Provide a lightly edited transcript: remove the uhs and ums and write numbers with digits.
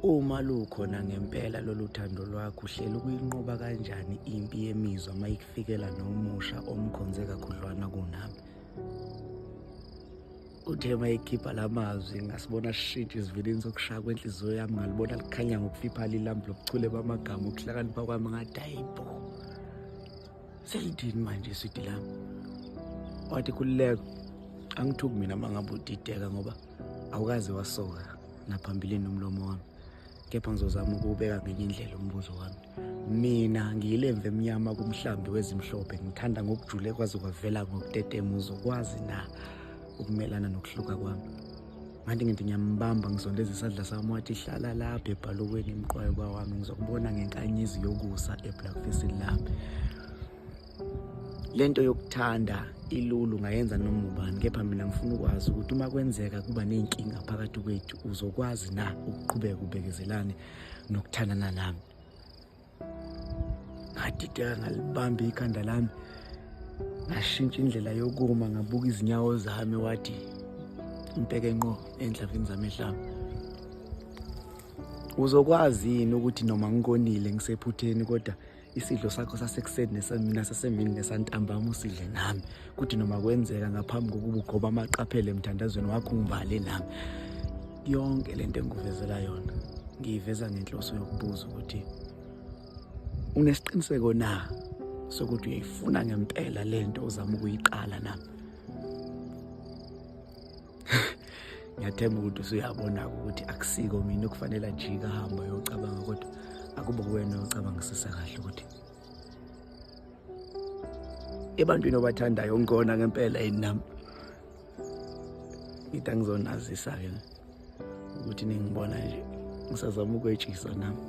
Uma lukhona ngempela lolu thando lwakho, uhlela ukuyinqoba kanjani impi yemizwa uma ikufikela nomusha omkhonze kakhudlwana kunami? Uthe uma ekhipha la mazwi ngasibona sishintsha isivinini sokushaya kwenhliziyo yami, ngalibona likhanya ngokufiphala ilambu lobuchule bamagama ukuhlakanipha kwami, ngathi hayibo, selithini manje iswidi lami? Wathi khululeka, angithuki mina uma ngabe udideka ngoba awukaze wasoka naphambilini umlomo wami, kepha ngizozama ukuwubeka ngenye indlela umbuzo wami. Mina ngiyilemvu emnyama kumhlambi wezimhlophe, ngithanda ngokujule kwaze kwavela ngokutetema. Uzokwazi na ukumelana nokuhluka kwami? Ngathi ngithi ngiyambamba, ngisondeza isandla sami, wathi hlala lapha ebhalukweni mqwayiba wami, ngizokubona ngenkanyezi yokusa eblackfisini lami. Lento yokuthanda ilulu ngayenza noma ubani, kepha mina ngifuna ukwazi ukuthi uma kwenzeka kuba ney'nkinga phakathi kwethu, uzokwazi na ukuqhubeka ubekezelane nokuthandana nami? Ngadideka, ngalibamba ikhanda lami, ngashintsha indlela yokuma, ngabuka izinyawo zami, wathi impeke nqo enhlavini zami ehlami. Uzokwazi yini ukuthi noma ngikonile ngisephutheni, kodwa isidlo sakho sasekuseni nesamina sasemini nesantambama usidle nami, kuthi noma kwenzeka ngaphambi kokuba ugoba amaqaphele emthandazweni wakho ungibale nami? Yonke lento engikuvezela yona ngiyiveza ngenhloso yokubuza ukuthi unesiqiniseko na sokuthi uyayifuna ngempela lento ozama ukuyiqala nami. Ngiyathemba ukuthi usuyabona ukuthi akusiko mina okufanele ajike ahambe ayocabanga, kodwa akube kuwena ocabangisisa kahle ukuthi ebantwini obathandayo ngikona ngempela yini nami. Ngithi angizonazisa-ke ukuthi ningibona nje ngisazama ukwetshisa nami.